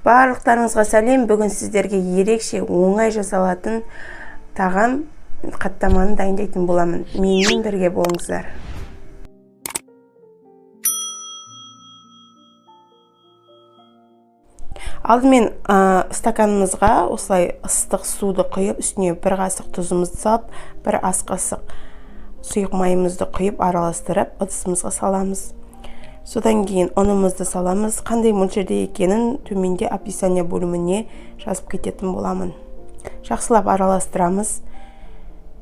Барлықтарыңызға сәлем. Бүгін сіздерге ерекше оңай жасалатын тағам қаттаманы дайындайтын боламын. Менімен бірге болыңыздар. Алдымен стаканымызға осылай ыстық суды құйып, үстіне бір қасық тұзымызды салып, бір ас қасық сұйық майымызды құйып, араластырып, ыдысымызға саламыз. Содан кейін ұнымызды саламыз. Қандай мөлшерде екенін төменде описание бөліміне жазып кететін боламын. Жақсылап араластырамыз.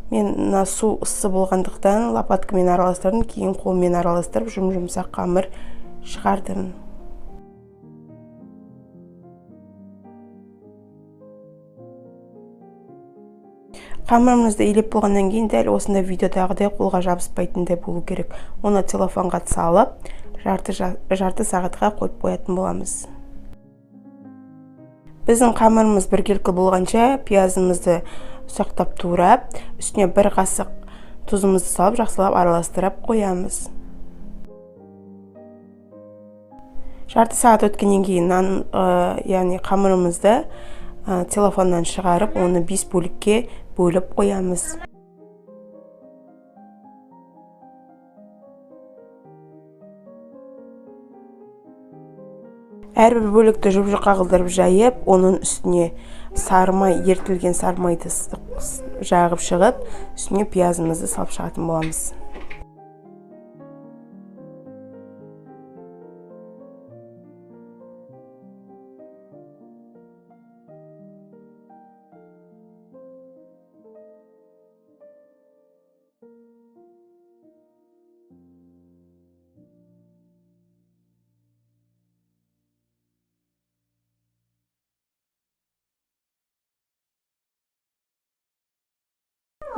Мен мына су ыссы болғандықтан лопаткамен араластырдым, кейін қолмен араластырып, жұм-жұмсақ қамыр шығардым. Қамырымызды илеп болғаннан кейін дәл осындай видеодағыдай қолға жабыспайтындай болу керек. Оны целлофанға салып, жарты сағатқа қойып қоятын боламыз. Біздің қамырымыз біркелкі болғанша пиязымызды ұсақтап турап, үстіне бір қасық тұзымызды салып, жақсылап араластырып қоямыз. Жарты сағат өткеннен кейін нан, яғни қамырымызды целлофаннан шығарып, оны 5 бөлікке бөліп қоямыз. Әрбір бөлікті жұп-жұқа қылдырып жайып, оның үстіне сары май, ерітілген сары майды жағып шығып, үстіне пиязымызды салып шығатын боламыз.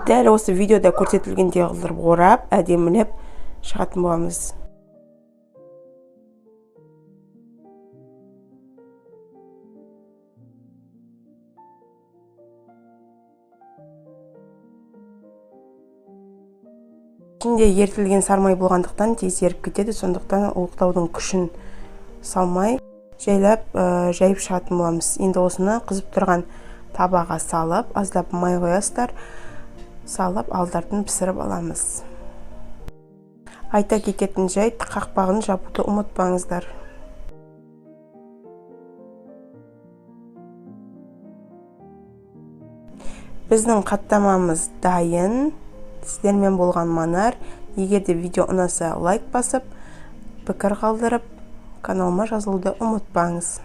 Дәл осы видеода көрсетілгендей қылдырып орап, әдемілеп шығатын боламыз. Ішінде ерітілген сары май болғандықтан тез еріп кетеді, сондықтан уықтаудың күшін салмай жайлап жайып шығатын боламыз. Енді осыны қызып тұрған табаға салып, аздап май қоясыздар, салып алдартын пісіріп аламыз. Айта кететін жайт, қақпағын жабуды ұмытпаңыздар. Біздің қаттамамыз дайын. Сіздермен болған Манар. Егер де видео ұнаса, лайк басып, пікір қалдырып, каналыма жазылуды ұмытпаңыз.